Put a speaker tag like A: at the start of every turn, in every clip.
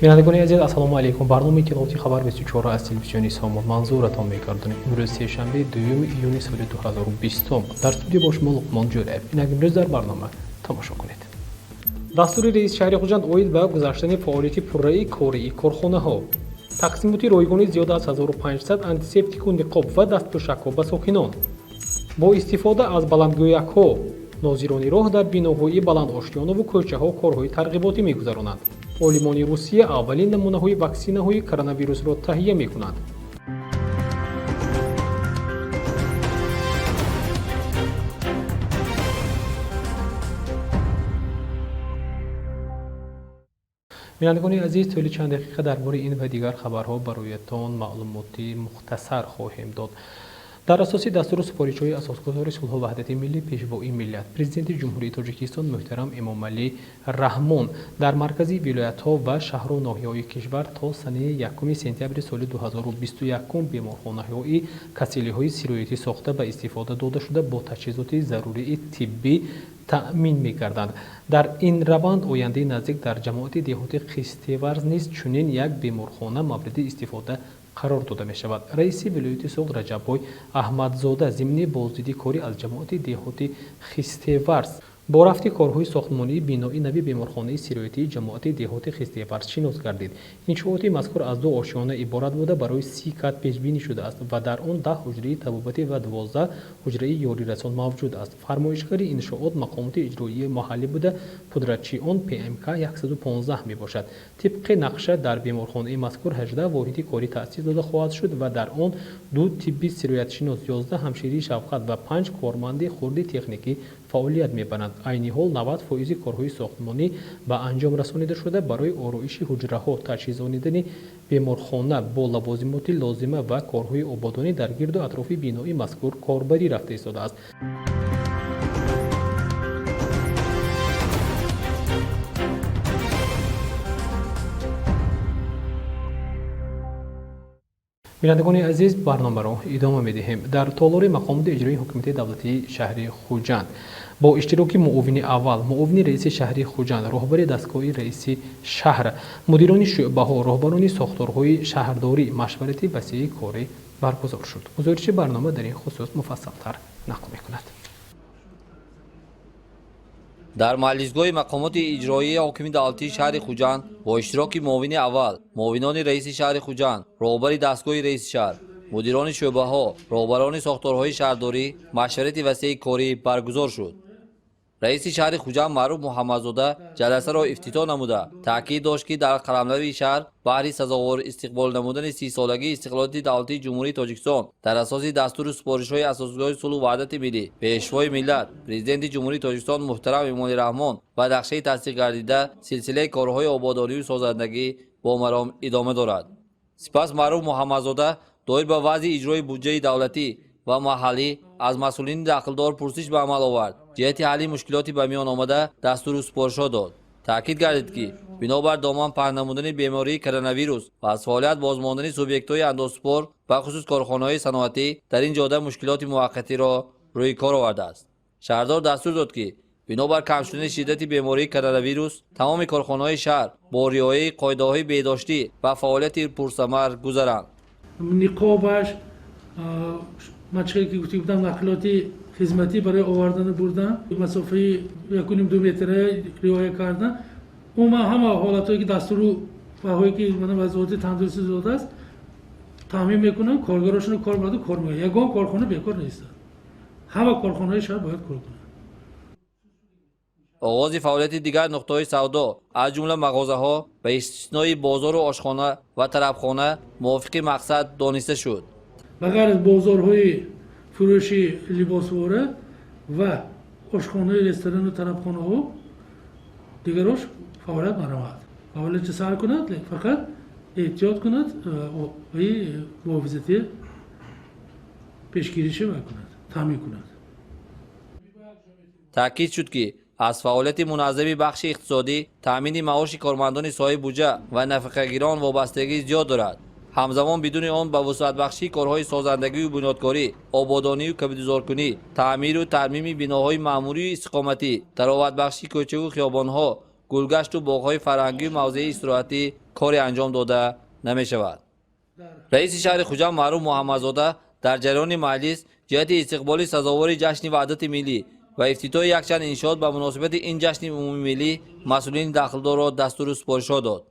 A: Бинандагони азиз, ассалому алайкум. Барномаи иттилоотии хабар 24 аз телевизиони Сомон манзуратон мегардонем. Имрӯз сешанбе, 2 июни соли 2020. Дар студия бо шумо Луқмон Ҷӯраев. Инак имрӯз дар барнома тамошо кунед. Дастури раиси шаҳри Хуҷанд оид ба гузаштани фаъолияти пурраи кории корхонаҳо. Тақсимоти ройгони зиёда аз 1500 антисептику ниқоб ва дастпӯшакҳо ба сокинон. Бо истифода аз баландгӯякҳо нозирони роҳ дар биноҳои баландошёнаву кӯчаҳо корҳои тарғиботӣ мегузаронанд. Олимони Русия аввалин намунаҳои ваксинаҳои коронавирусро таҳия мекунанд. Бинандагони азиз, тӯли чанд дақиқа дар бораи ин ва дигар хабарҳо бароятон маълумоти мухтасар хоҳем дод. Дар асоси дастуру супоришҳои асосгузори сулҳу ваҳдати миллӣ, пешвои миллат, президенти Ҷумҳурии Тоҷикистон муҳтарам Эмомалӣ Раҳмон дар маркази вилоятҳо ва шаҳру ноҳияҳои кишвар то санаи 1 сентябри соли 2021 беморхонаҳои касалиҳои сироятӣ сохта ба истифода дода шуда бо таҷҳизоти зарурии тиббӣ таъмин мегарданд. Дар ин раванд ояндаи наздик дар ҷамоати деҳоти Хистеварз низ чунин як беморхона мавриди истифода қарор дода мешавад. Раиси вилояти Суғд Раҷаббой Аҳмадзода зимни боздиди корӣ аз ҷамоати деҳоти Хистеварз бо рафти корҳои сохтмонии бинои нави беморхонаи сироятии ҷамоати деҳоти Хистеварз шинос гардид. Иншооти мазкур аз ду ошёна иборат буда, барои 30 кат пешбинӣ шудааст ва дар он 10 ҳуҷраи табобатӣ ва 12 ҳуҷраи ёрирасон мавҷуд аст. Фармоишгари иншоот мақомоти иҷроияи маҳаллӣ буда, пудратчии он ПМК 115 мебошад. Тибқи нақша дар беморхонаи мазкур 18 воҳиди корӣ таъсис дода хоҳад шуд ва дар он ду тибби сироятшинос, 11 ҳамширии шафқат ва 5 корманди хурди техникӣ фаъолият мебаранд. Айни ҳол 90% корҳои сохтмонӣ ба анҷом расонида шуда, барои ороиши ҳуҷраҳо, таҷҳизонидани беморхона бо лавозимоти лозима ва корҳои ободонӣ дар гирду атрофи бинои мазкур корбарӣ рафта истодааст. Бинандагони азиз, барномаро идома медиҳем. Дар толори мақомоти иҷроии ҳукумати давлатии шаҳри Хуҷанд бо иштироки муовини аввал, муовини раиси шаҳри Хуҷанд, роҳбари дастгоҳи раиси шаҳр, мудирони шӯъбаҳо, роҳбарони сохторҳои шаҳрдорӣ машварати васеи корӣ баргузор шуд. Гузориши барнома дар ин хусус муфассалтар нақл мекунад.
B: Дар маҷлисгоҳи мақомоти иҷроияи ҳокими давлатии шаҳри Хуҷанд бо иштироки муовини аввал, муовинони раиси шаҳри Хуҷанд, роҳбари дастгоҳи раиси шаҳр, мудирони шӯъбаҳо, роҳбарони сохторҳои шаҳрдорӣ машварати васеи корӣ баргузор шуд. Раиси шаҳри Хуҷанд Маъруф Муҳаммадзода ҷаласаро ифтитоҳ намуда, таъкид дошт, ки дар қаламрави шаҳр баҳри сазовор истиқбол намудани 30-солагии истиқлолияти давлатии Ҷумҳурии Тоҷикистон дар асоси дастуру супоришҳои асосгузори сулҳу ваҳдати миллӣ, пешвои миллат, президенти Ҷумҳурии Тоҷикистон муҳтарам Эмомалӣ Раҳмон ва нақшаи тасдиқгардида силсилаи корҳои ободонию созандагӣ бо маром идома дорад. Сипас Маъруф Муҳаммадзода доир ба вазъи иҷрои буҷаи давлатӣ ва маҳаллӣ аз масъулини дахлдор пурсиш ба амал овард, ҷиҳати ҳалли мушкилоти ба миён омада дастуру супоришҳо дод. Таъкид гардид, ки бинобар доман паҳн намудани бемории коронавирус ва аз фаъолият бозмондани субъектҳои андозсупор, бахусус корхонаҳои саноатӣ, дар ин ҷода мушкилоти муваққатиро рӯи кор овардааст. Шаҳрдор дастур дод, ки бинобар кам шудани шиддати бемории коронавирус тамоми корхонаҳои шаҳр бо риояи қоидаҳои беҳдоштӣ ба фаъолияти пурсамар гузаранд.
C: Ниқобаш, ман чӣ ки гуфта будам, нақлиёти хизматӣ барои овардану бурдан, масофаи 1,5-2 метра риоя кардан, умуман ҳама ҳолатҳое ки дастуру ваҳое ки вазорати тандурустӣ додааст таъмин мекунанд. Коргарошонро кор барду кор мекунанд. Ягон корхона бекор нестад, ҳама корхонаҳои шаҳр бояд кор кунанд.
B: Оғози фаъолияти дигар нуқтаҳои савдо, аз ҷумла мағозаҳо, ба истиснои бозору ошхона ва тарабхона, мувофиқи мақсад дониста шуд.
C: Ба ғайр аз бозорҳои фурӯши либосвора ва ошхонаи ресторану тарабхонаҳо, дигарош фаъолият наравад. Фаъолиятро сар кунад, фақат эҳтиёт кунад ва муҳофизати пешгириша кунад, таъмин кунад.
B: Таъкид шуд, ки аз фаъолияти муназзами бахши иқтисодӣ таъмини маоши кормандони соҳаи буҷа ва нафақагирон вобастагии зиёд дорад. Ҳамзамон бидуни он ба вусъатбахшии корҳои созандагию бунёдкорӣ, ободонию кабудизоркунӣ, таъмиру тармими биноҳои маъмурию истиқоматӣ, тароватбахшии кӯчаву хиёбонҳо, гулгашту боғҳои фарҳангию мавзеи истироҳатӣ коре анҷом дода намешавад. Раиси шаҳри Хуҷанд Маъруф Муҳаммадзода дар ҷараёни маҷлис ҷиҳати истиқболи сазовори ҷашни Ваҳдати миллӣ ва ифтитоҳи якчанд иншоот ба муносибати ин ҷашни умумимиллӣ масъулини дахлдорро дастуру супоришҳо дод.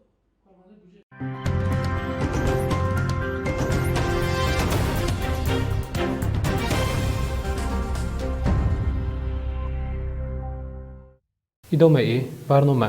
A: Идомаи барнома.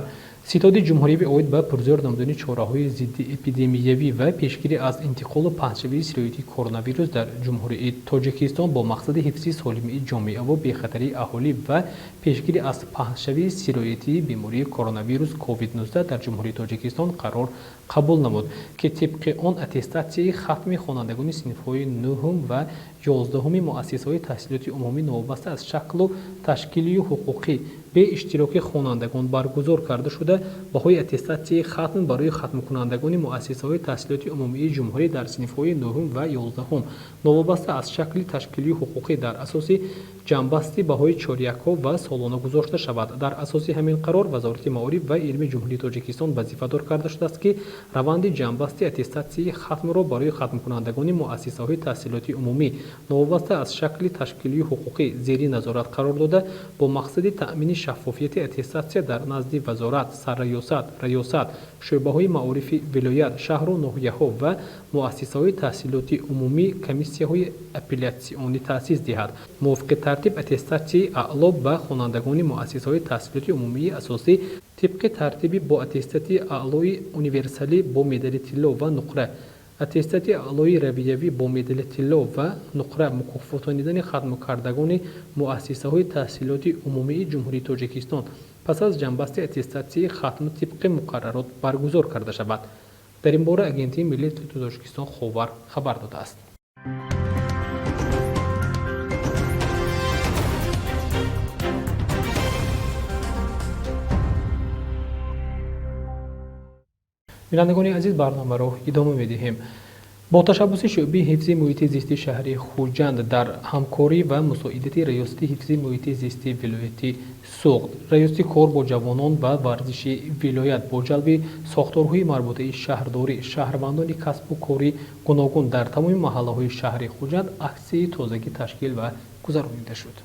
A: Ситоди ҷумҳуриявӣ оид ба пурзӯр намудани чораҳои зидди эпидемиявӣ ва пешгирӣ аз интиқолу паҳншавии сирояти коронавирус дар Ҷумҳурии Тоҷикистон бо мақсади ҳифзи солимии ҷомеаву бехатарии аҳолӣ ва пешгирӣ аз паҳншавии сирояти бемории коронавирус COVID-19 дар Ҷумҳурии Тоҷикистон қарор қабул намуд, ки тибқи он аттестатсияи хатми хонандагони синфҳои 9 ва 11 муассисаҳои таҳсилоти умумӣ новобаста аз шаклу ташкилию ҳуқуқӣ бе иштироки хонандагон баргузор карда шуда, баҳои аттестатсияи хатм барои хатмкунандагони муассисаҳои таҳсилоти умумии ҷумҳурӣ дар синфҳои 9 ва 11 новобаста аз шакли ташкилию ҳуқуқӣ дар асоси ҷамъбасти баҳои чорякҳо ва солона гузошта шавад. Дар асоси ҳамин қарор Вазорати маориф ва илми Ҷумҳурии Тоҷикистон вазифадор карда шудааст, ки раванди ҷамъбасти аттестатсияи хатмро барои хатмкунандагони муассисаҳои таҳсилоти умумӣ новобаста аз шакли ташкилию ҳуқуқӣ зери назорат қарор дода, бо мақсади таъмини шаффофияти аттестатсия дар назди вазорат, сарраёсат, раёсат, шӯъбаҳои маорифи вилоят, шаҳру ноҳияҳо ва муассисаҳои таҳсилоти умумӣ комиссияҳои апеллятсионӣ таъсис диҳад. Мувофиқи тартиб аттестатсияи аъло ба хонандагони муассисаҳои таҳсилоти умумии асосӣ тибқи тартиби бо аттестати аълои универсалӣ бо медали тилло ва нуқра, аттестати аълои равиявӣ бо медали тилло ва нуқра мукофотонидани хатмкардагони муассисаҳои таҳсилоти умумии Ҷумҳурии Тоҷикистон пас аз ҷамъбасти аттестатсияи хатм тибқи муқаррарот баргузор карда шавад. Дар ин бора Агентии миллии Тоҷикистон Ховар хабар додааст. Бинандагони азиз, барномаро идома медиҳем. Бо ташаббуси шӯъбаи ҳифзи муҳити зисти шаҳри Хуҷанд дар ҳамкорӣ ва мусоидати Раёсати ҳифзи муҳити зисти вилояти Суғд, Раёсати кор бо ҷавонон ва варзиши вилоят бо ҷалби сохторҳои марбутаи шаҳрдорӣ, шаҳрвандони касбу кори гуногун дар тамоми маҳаллаҳои шаҳри Хуҷанд аксияи тозагӣ ташкил ва гузаронида шуд.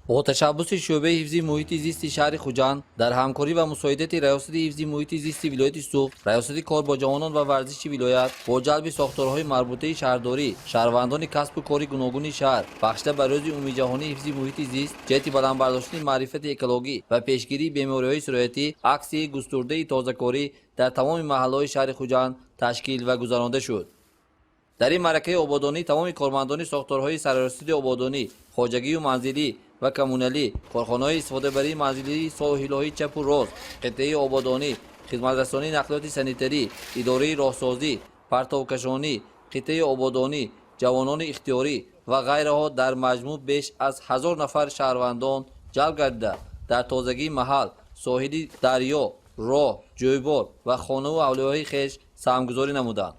B: Бо ташаббуси шӯъбаи ҳифзи муҳити зисти шаҳри Хуҷанд дар ҳамкорӣ ва мусоидати Раёсати ҳифзи муҳити зисти вилояти Суғд, Раёсати кор бо ҷавонон ва варзиши вилоят бо ҷалби сохторҳои марбутаи шаҳрдорӣ, шаҳрвандони касбу кори гуногуни шаҳр бахшида ба рӯзи умумиҷаҳонии ҳифзи муҳити зист ҷиҳати баланд бардоштани маърифати экологӣ ва пешгирии бемориҳои сироятӣ аксияи густурдаи тозакорӣ дар тамоми маҳаллаҳои шаҳри Хуҷанд ташкил ва гузаронда шуд. Дар ин маъракаи ободонӣ тамоми кормандони сохторҳои сарраёсати ободонӣ, хоҷагию манзилӣ ва коммуналӣ, корхонаҳои истифодабарии манзилии соҳилҳои чапу рост, қитъаи ободонӣ, хизматрасонии нақлиёти санитарӣ, идораи роҳсозӣ, партовкашонӣ, қитъаи ободонӣ, ҷавонони ихтиёрӣ ва ғайраҳо дар маҷмӯъ беш аз 1000 нафар шаҳрвандон ҷалб гардида, дар тозагии маҳал, соҳили дарё, роҳ, ҷӯйбор ва хонаву ҳавлиҳои хеш саҳмгузорӣ намуданд.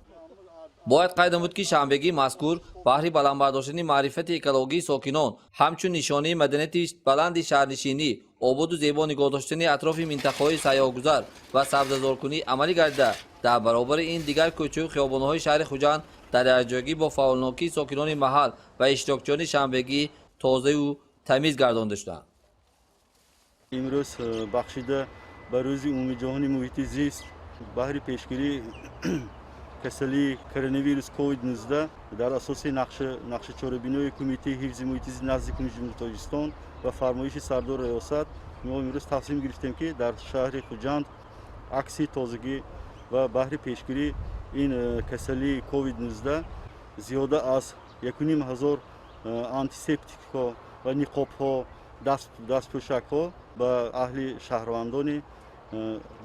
B: Бояд қайд намуд, ки шанбегии мазкур баҳри баланд бардоштани маърифати экологии сокинон ҳамчун нишонаи маданияти баланди шаҳрнишинӣ, ободу зебо нигоҳ доштани атрофи минтақаҳои сайёҳгузар ва сабзазоркунӣ амалӣ гардида, дар баробари ин дигар кӯчаю хиёбонҳои шаҳри Хуҷанд дар якҷоягӣ бо фаъолнокии сокинони маҳал ва иштирокчиёни шанбегӣ тозаю тамиз гардонда шуданд.
D: Имрӯз бахшида ба рӯзи умумиҷаҳони муҳити зист баҳри пешгирии касалии коронавирус COVID-19 дар асоси нақши чорабиниҳои Кумитаи ҳифзи муҳити зист назди Ҳукумати Ҷумҳурии Тоҷикистон ва фармоиши сардор раёсат мо имрӯз тасмим гирифтем, ки дар шаҳри Хуҷанд аксияи тозагӣ ва баҳри пешгирии ин касалии COVID-19 зиёда аз 1500 антисептикҳо ва ниқобҳо, дастпӯшакҳо ба аҳли шаҳрвандони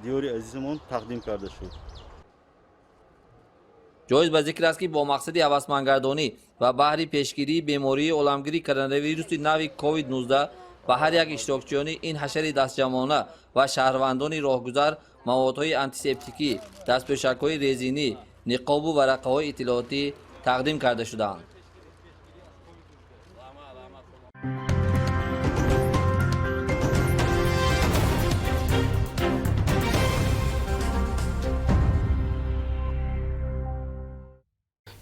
D: диёри азизамон тақдим карда шуд.
B: Ҷоиз ба зикр аст, ки бо мақсади ҳавасмандгардонӣ ва баҳри пешгирии бемории оламгири коронавируси нави COVID-19 ба ҳар як иштирокчиёни ин ҳашари дастҷамъона ва шаҳрвандони роҳгузар маводҳои антисептикӣ, дастпӯшакҳои резинӣ, ниқобу варақаҳои иттилоотӣ тақдим карда шуданд.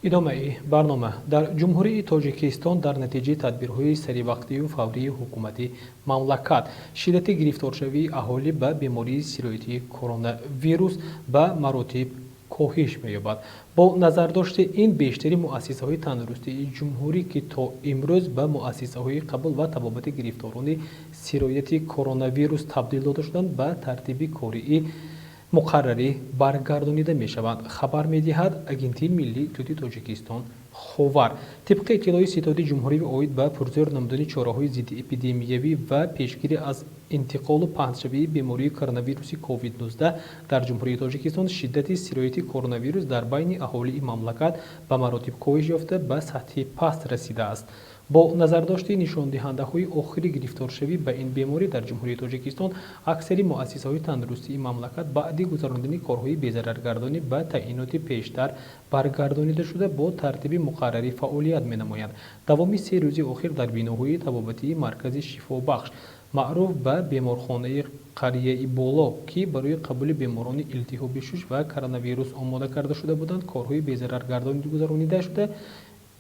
A: Идомаи барнома. Дар Ҷумҳурии Тоҷикистон дар натиҷаи тадбирҳои саривақтию фаврии ҳукумати мамлакат шиддати гирифторшавии аҳолӣ ба бемории сироятии коронавирус ба маротиб коҳиш меёбад. Бо назардошти ин бештари муассисаҳои тандурустии ҷумҳурӣ, ки то имрӯз ба муассисаҳои қабул ва табобати гирифторони сирояти коронавирус табдил дода шуданд, ба тартиби кории муқаррарӣ баргардонида мешаванд, хабар медиҳад Агентии миллии иттилоотии Тоҷикистон Ховар. Тибқи иттилои Ситоди ҷумҳуривӣ оид ба пурзӯр намудани чораҳои зиддиэпидемиявӣ ва пешгирӣ аз интиқолу паҳншавии бемории коронавируси COVID-19 дар Ҷумҳурии Тоҷикистон, шиддати сирояти коронавирус дар байни аҳолии мамлакат ба маротиб коҳиш ёфта, ба сатҳи паст расидааст. Бо назардошти нишондиҳандаҳои охири гирифторшавӣ ба ин беморӣ дар Ҷумҳурии Тоҷикистон, аксари муассисаҳои тандурустии мамлакат баъди гузарондани корҳои безараргардонӣ ба таъиноти пештар баргардонида шуда, бо тартиби муқаррарӣ фаъолият менамоянд. Давоми 3 рӯзи охир дар биноҳои табобатии маркази шифобахш, маъруф ба беморхонаи қарияи Боло, ки барои қабули беморони илтиҳоби шуш ва коронавирус омода карда шуда буданд, корҳои безараргардонӣ гузаронида шуда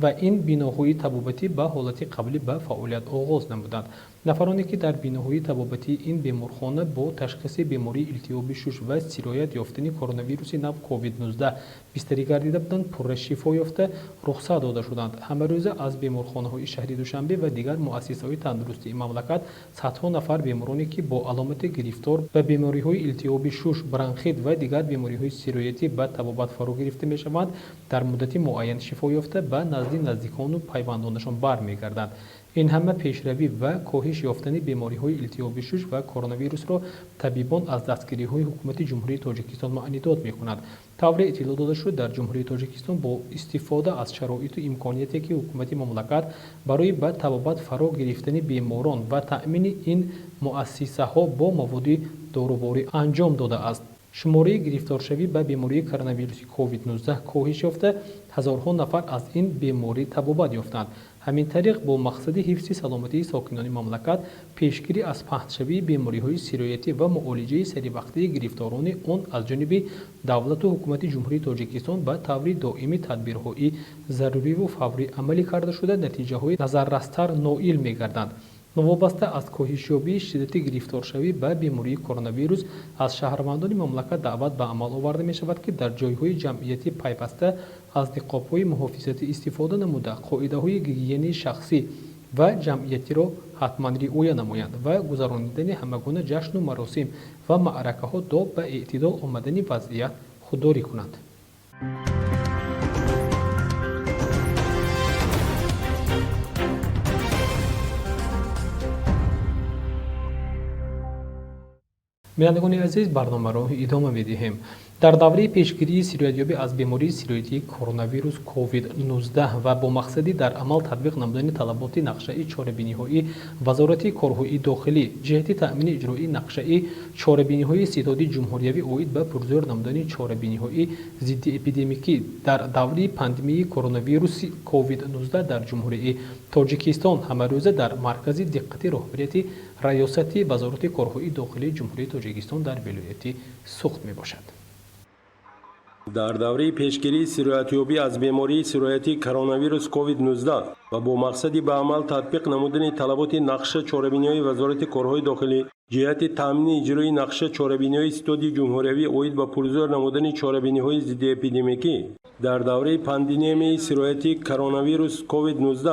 A: ва ин биноҳои табобатӣ ба ҳолати қаблӣ ба фаъолият оғоз намуданд. Нафароне, ки дар биноҳои табобатии ин беморхона бо ташхиси бемории илтиҳоби шуш ва сироят ёфтани коронавируси нав COVID-19 бистарӣ гардида буданд, пурра шифо ёфта рухсат дода шуданд. Ҳамарӯза аз беморхонаҳои шаҳри Душанбе ва дигар муассисаҳои тандурустии мамлакат садҳо нафар бемороне, ки бо аломати гирифтор ба бемориҳои илтиҳоби шуш, бронхит ва дигар бемориҳои сироятӣ ба табобат фаро гирифта мешаванд, дар муддати муайян шифо ёфта ба назди наздикону пайвандонашон бармегарданд. Ин ҳама пешравӣ ва коҳиш ёфтани бемориҳои илтиҳоби шуш ва коронавирусро табибон аз дастгириҳои ҳукумати Ҷумҳурии Тоҷикистон маънидод мекунанд. Тавре иттилоъ дода шуд, дар Ҷумҳурии Тоҷикистон бо истифода аз шароиту имконияте, ки ҳукумати мамлакат барои ба табобат фаро гирифтани беморон ва таъмини ин муассисаҳо бо маводи доруворӣ анҷом додааст, шумораи гирифторшавӣ ба бемории коронавируси COVID-19 коҳиш ёфта, ҳазорҳо нафар аз ин беморӣ табобат ёфтанд. Ҳамин тариқ, бо мақсади ҳифзи саломатии сокинони мамлакат, пешгирӣ аз паҳншавии бемориҳои сироятӣ ва муолиҷаи саривақтии гирифторони он аз ҷониби давлату ҳукумати Ҷумҳурии Тоҷикистон ба таври доимӣ тадбирҳои заруриву фаврӣ амалӣ карда шуда, натиҷаҳои назаррастар ноил мегарданд. Новобаста аз коҳишёбии шиддати гирифторшавӣ ба бемории коронавирус, аз шаҳрвандони мамлакат даъват ба амал оварда мешавад, ки дар ҷойҳои ҷамъиятӣ пайваста аз ниқобҳои муҳофизатӣ истифода намуда, қоидаҳои гигиенаи шахсӣ ва ҷамъиятиро ҳатман риоя намоянд ва гузаронидани ҳамагуна ҷашну маросим ва маъракаҳо то ба эътидол омадани вазъият худдорӣ кунанд. Бинандагони азиз, барномаро идома медиҳем. Дар давраи пешгирии сироятёбӣ аз бемории сироятии коронавирус COVID-19 ва бо мақсади дар амал татбиқ намудани талаботи нақшаи чорабиниҳои Вазорати корҳои дохилӣ ҷиҳати таъмини иҷрои нақшаи чорабиниҳои Ситоди ҷумҳуриявӣ оид ба пурзӯр намудани чорабиниҳои зиддиэпидемикӣ дар даври пандемияи коронавируси COVID-19 дар Ҷумҳурии Тоҷикистон ҳамарӯза дар маркази диққати роҳбарияти Раёсати Вазорати корҳои дохилии Ҷумҳурии Тоҷикистон дар вилояти Суғд мебошад.
E: Дар давраи пешгирии сироятёбӣ аз бемории сироятии коронавирус COVID-19 ва бо мақсади ба амал татбиқ намудани талаботи нақша чорабиниҳои Вазорати корҳои дохилӣ ҷиҳати таъмини иҷрои нақша чорабиниҳои Ситоди ҷумҳуриявӣ оид ба пурзӯр намудани чорабиниҳои зиддиэпидемикӣ дар давраи пандемияи сироятии коронавирус COVID-19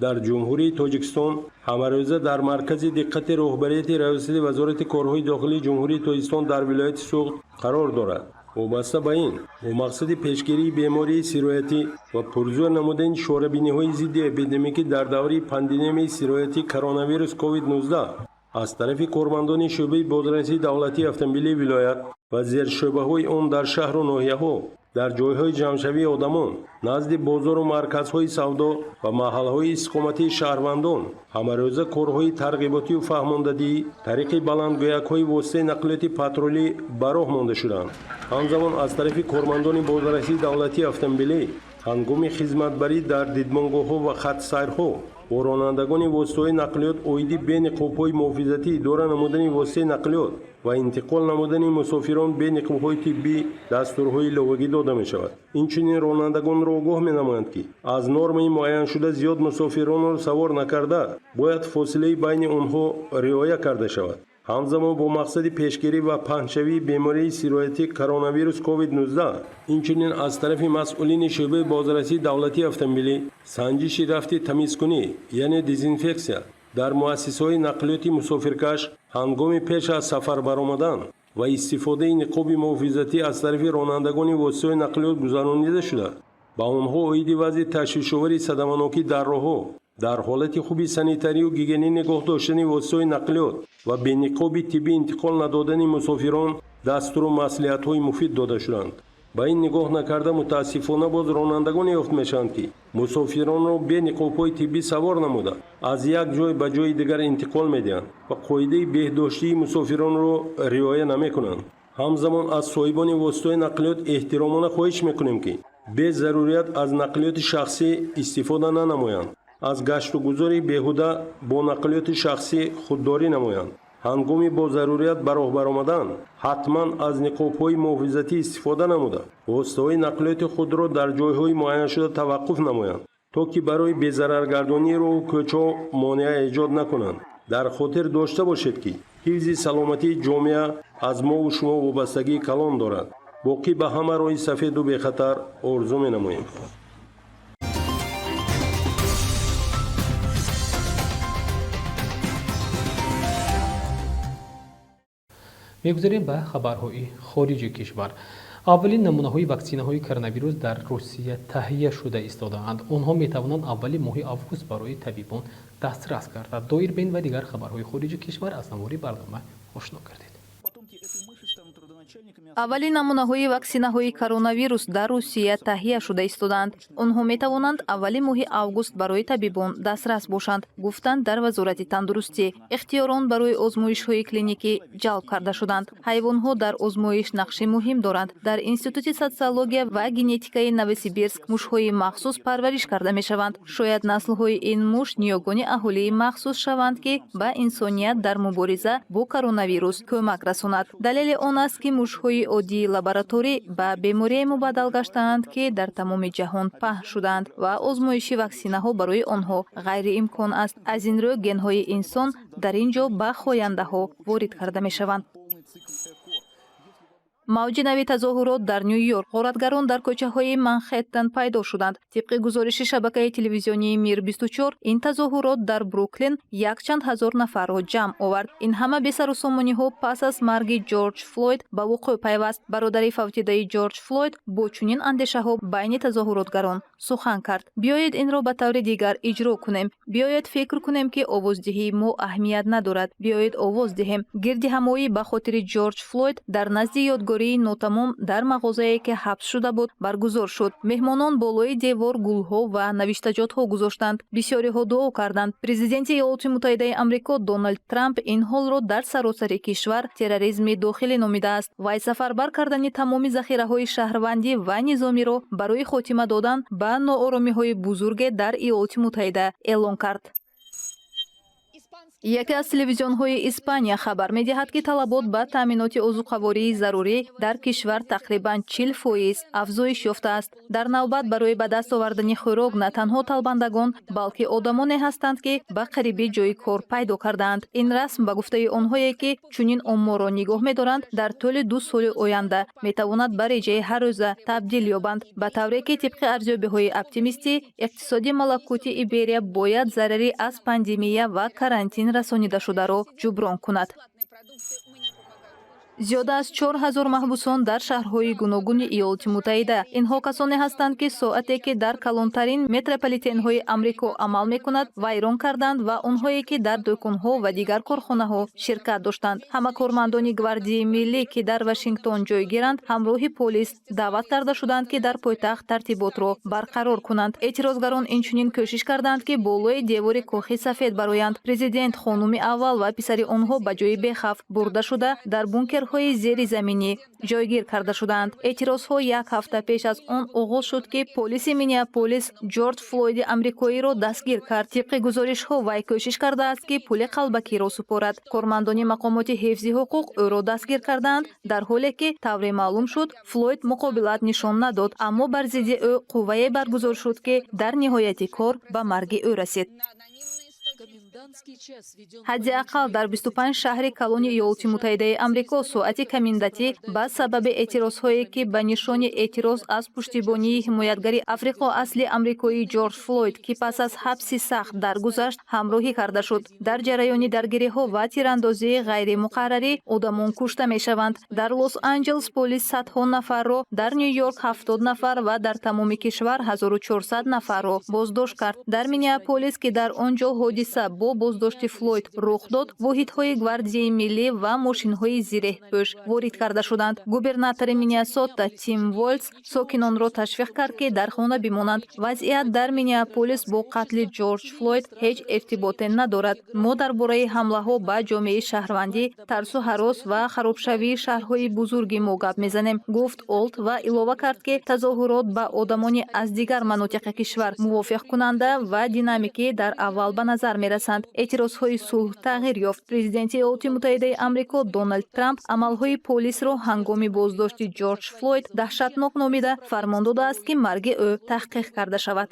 E: дар Ҷумҳурии Тоҷикистон ҳамарӯза дар маркази диққати роҳбарияти Раёсати Вазорати корҳои дохилии Ҷумҳурии Тоҷикистон дар вилояти Суғд қарор дорад. Вобаста ба ин, бо мақсади пешгирии бемории сироятӣ ва пурзӯр намудани чорабиниҳои зидди эпидемикӣ дар давраи пандемияи сироятии коронавирус COVID-19 аз тарафи кормандони шӯъбаи бозрасии давлатии автомобилии вилоят ва зершӯъбаҳои он дар шаҳру ноҳияҳо, дар ҷойҳои ҷамъшавии одамон, назди бозору марказҳои савдо ва маҳалҳои истиқоматии шаҳрвандон ҳамарӯза корҳои тарғиботию фаҳмондадиҳӣ тариқи баландгӯякҳои воситаи нақлиёти патрулӣ ба роҳ монда шуданд. Ҳамзамон аз тарафи кормандони бозрасии давлатии автомобилӣ Ҳангоми хизматбарӣ дар дидбонгоҳҳо ва хатсайрҳо бо ронандагони воситаҳои нақлиёт оиди бе ниқобҳои муҳофизатӣ идора намудани воситаи нақлиёт ва интиқол намудани мусофирон бе ниқобҳои тиббӣ дастурҳои иловагӣ дода мешавад. Инчунин ронандагонро огоҳ менамоянд, ки аз нормаи муайяншуда зиёд мусофиронро савор накарда, бояд фосилаи байни онҳо риоя карда шавад. Ҳамзамон, бо мақсади пешгирӣ ва паҳншавии бемории сироятии коронавирус COVID-19, инчунин аз тарафи масъулини шӯъбаи бозрасии давлатии автомобилӣ санҷиши рафти тамизкунӣ, яъне дезинфексия, дар муассисаҳои нақлиёти мусофиркаш ҳангоми пеш аз сафар баромадан ва истифодаи ниқоби муҳофизатӣ аз тарафи ронандагони воситаҳои нақлиёт гузаронида шуда, ба онҳо оиди вазъи ташвишовари садаманокӣ дар роҳҳо, дар ҳолати хуби санитарию гигиенӣ нигоҳ доштани воситаҳои нақлиёт ва бениқоби тиббӣ интиқол надодани мусофирон дастуру маслиҳатҳои муфид дода шуданд. Ба ин нигоҳ накарда, мутаассифона, боз ронандагоне ёфт мешаванд, ки мусофиронро бе ниқобҳои тиббӣ савор намуда, аз як ҷой ба ҷои дигар интиқол медиҳанд ва қоидаи беҳдоштии мусофиронро риоя намекунанд. Ҳамзамон, аз соҳибони воситаҳои нақлиёт эҳтиромона хоҳиш мекунем, ки бе зарурият аз нақлиёти шахсӣ истифода нанамоянд, аз гаштугузори беҳуда бо нақлиёти шахсӣ худдорӣ намоянд. Ҳангоми бо зарурият ба роҳ баромадан ҳатман аз ниқобҳои муҳофизатӣ истифода намуда, воситаҳои нақлиёти худро дар ҷойҳои муайяншуда таваққуф намоянд, то ки барои безараргардонии роҳу кӯчаҳо монеа эҷод накунанд. Дар хотир дошта бошед, ки ҳифзи саломатии ҷомеа аз мову шумо вобастагии калон дорад. Боқӣ ба ҳама роҳи сафеду бехатар орзу менамоем.
A: Мегузарем ба хабарҳои хориҷи кишвар. Аввалин намунаҳои ваксинаҳои коронавирус дар Русия таҳия шуда истодаанд. Онҳо метавонанд аввали моҳи август барои табибон дастрас гардад. Доир ба ин ва дигар хабарҳои хориҷи кишвар аз навори барнома ошно гардед.
F: Аввалин намунаҳои ваксинаҳои коронавирус дар Русия таҳия шуда истодаанд. Онҳо метавонанд аввали моҳи август барои табибон дастрас бошанд, гуфтанд дар Вазорати тандурустӣ. Ихтиёрон барои озмоишҳои клиникӣ ҷалб карда шуданд. Ҳайвонҳо дар озмоиш нақши муҳим доранд. Дар Институти социология ва генетикаи Новосибирск мушҳои махсус парвариш карда мешаванд. Шояд наслҳои ин муш ниёгони аҳолии махсус шаванд, ки ба инсоният дар мубориза бо коронавирус кӯмак расонад. Далели он аст, ки мушҳои оддии лабораторӣ ба беморие мубаддал гаштаанд, ки дар тамоми ҷаҳон паҳн шудаанд ва озмоиши ваксинаҳо барои онҳо ғайриимкон аст. Аз ин рӯ генҳои инсон дар ин ҷо ба хояндаҳо ворид карда мешаванд. Мавҷи нави тазоҳурот дар Ню Йорк. Ғоратгарон дар кӯчаҳои Манҳеттен пайдо шуданд. Тибқи гузориши шабакаи телевизионии Мир 24, ин тазоҳурот дар Бруклин якчанд ҳазор нафарро ҷамъ овард. Ин ҳама бесарусомониҳо пас аз марги Ҷорҷ Флойд ба вуқӯъ пайваст. Бародари фавтидаи Ҷорҷ Флойд бо чунин андешаҳо байни тазоҳуротгарон сухан кард: «Биёед инро ба таври дигар иҷро кунем. Биёед фикр кунем, ки овоздиҳии мо аҳамият надорад. Биёед овоз диҳем». Гирдиҳамоӣ ба хотири Ҷорҷ Флойд дар назди ёдгории нотамом дар мағозае, ки ҳабс шуда буд, баргузор шуд. Меҳмонон болои девор гулҳо ва навиштаҷотҳо гузоштанд. Бисёриҳо дуо карданд. Президенти Иёлоти Муттаҳидаи Амрико Доналд Трамп ин ҳолро дар саросари кишвар терроризми дохилӣ номидааст. Вай сафарбар кардани тамоми захираҳои шаҳрвандӣ ва низомиро барои хотима додан ба нооромиҳои бузурге дар Иёлоти Муттаҳида эълон кард. Яке аз телевизионҳои Испания хабар медиҳад, ки талабот ба таъминоти озуқавории зарурӣ дар кишвар тақрибан 40% афзоиш ёфтааст. Дар навбат барои ба даст овардани хӯрок на танҳо талбандагон, балки одамоне ҳастанд, ки ба қарибӣ ҷойи кор пайдо кардаанд. Ин расм, ба гуфтаи онҳое, ки чунин оморро нигоҳ медоранд, дар тӯли 2 соли оянда метавонад ба реҷаи ҳаррӯза табдил ёбанд, ба тавре ки тибқи арзёбиҳои оптимистӣ иқтисоди малакути Иберия бояд зарари аз пандемия ва карантин расонидашударо ҷуброн кунад. Зиёда аз 4000 маҳбусон дар шаҳрҳои гуногуни Иёлоти Муттаҳида. Инҳо касоне ҳастанд, ки соате, ки дар калонтарин метрополитенҳои Амрико амал мекунад, вайрон карданд, ва онҳое, ки дар дӯконҳо ва дигар корхонаҳо ширкат доштанд. Ҳама кормандони Гвардияи миллӣ, ки дар Вашингтон ҷойгиранд, ҳамроҳи полис даъват карда шуданд, ки дар пойтахт тартиботро барқарор кунанд. Эътирозгарон инчунин кӯшиш карданд, ки болои девори Кохи Сафед бароянд. Президент, хонуми аввал ва писари онҳо ба ҷои бехавф бурда шуда, дар бункерҳои бункерҳои зеризаминӣ ҷойгир карда шудаанд. Эътирозҳо як ҳафта пеш аз он оғоз шуд, ки полиси Миннеаполис Ҷорҷ Флойди амрикоиро дастгир кард. Тибқи гузоришҳо, вай кӯшиш кардааст, ки пули қалбакиро супорад. Кормандони мақомоти ҳифзи ҳуқуқ ӯро дастгир карданд, дар ҳоле ки тавре маълум шуд, Флойд муқобилат нишон надод, аммо бар зидди ӯ қуввае баргузор шуд, ки дар ниҳояти кор ба марги ӯ расид. Ҳадди ақал дар 25 шаҳри калони Иёлоти Муттаҳидаи Амрико соати комендатӣ ба сабаби эътирозҳое, ки ба нишони эътироз аз пуштибонии ҳимоятгари африқоасли амрикоӣ Ҷорҷ Флойд, ки пас аз ҳабси сахт даргузашт, ҳамроҳӣ карда шуд. Дар ҷараёни даргириҳо ва тирандозии ғайримуқаррарӣ одамон кушта мешаванд. Дар Лос-Анҷелес полис садҳо нафарро, дар Ню-Йорк 70 нафар ва дар тамоми кишвар 1400 нафарро боздошт кард. Дар Миннеаполис, ки дар он ҷо ҳодиса бо боздошти Флойд рух дод, воҳидҳои гвардияи миллӣ ва мошинҳои зиреҳпӯш ворид карда шуданд. Губернатори Миннесота Тим Волс сокинонро ташвиқ кард, ки дар хона бимонанд. Вазъият дар Миннеаполис бо қатли Ҷорҷ Флойд ҳеҷ иртиботе надорад. Мо дар бораи ҳамлаҳо ба ҷомеаи шаҳрвандӣ, тарсу ҳарос ва харобшавии шаҳрҳои бузурги мо гап мезанем, гуфт Олт ва илова кард, ки тазоҳурот ба одамони аз дигар манотиқи кишвар мувофиқкунанда ва динамикӣ дар аввал ба назар мерасанд. Эътирозҳои сулҳ тағйир ёфт. Президенти Иёлоти Муттаҳидаи Амрико Доналд Трамп амалҳои полисро ҳангоми боздошти Ҷорҷ Флойд даҳшатнок номида, фармон додааст, ки марги ӯ таҳқиқ карда шавад.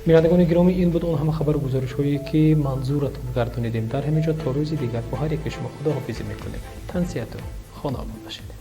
A: Бинандагони гиромӣ, ин буд он ҳама хабару гузоришҳое, ки манзуратон гардонидем. Дар ҳамин ҷо то рӯзи дигар бо ҳар яке шумо худоҳофизӣ мекунем. Тансиҳату хонаобод бошед.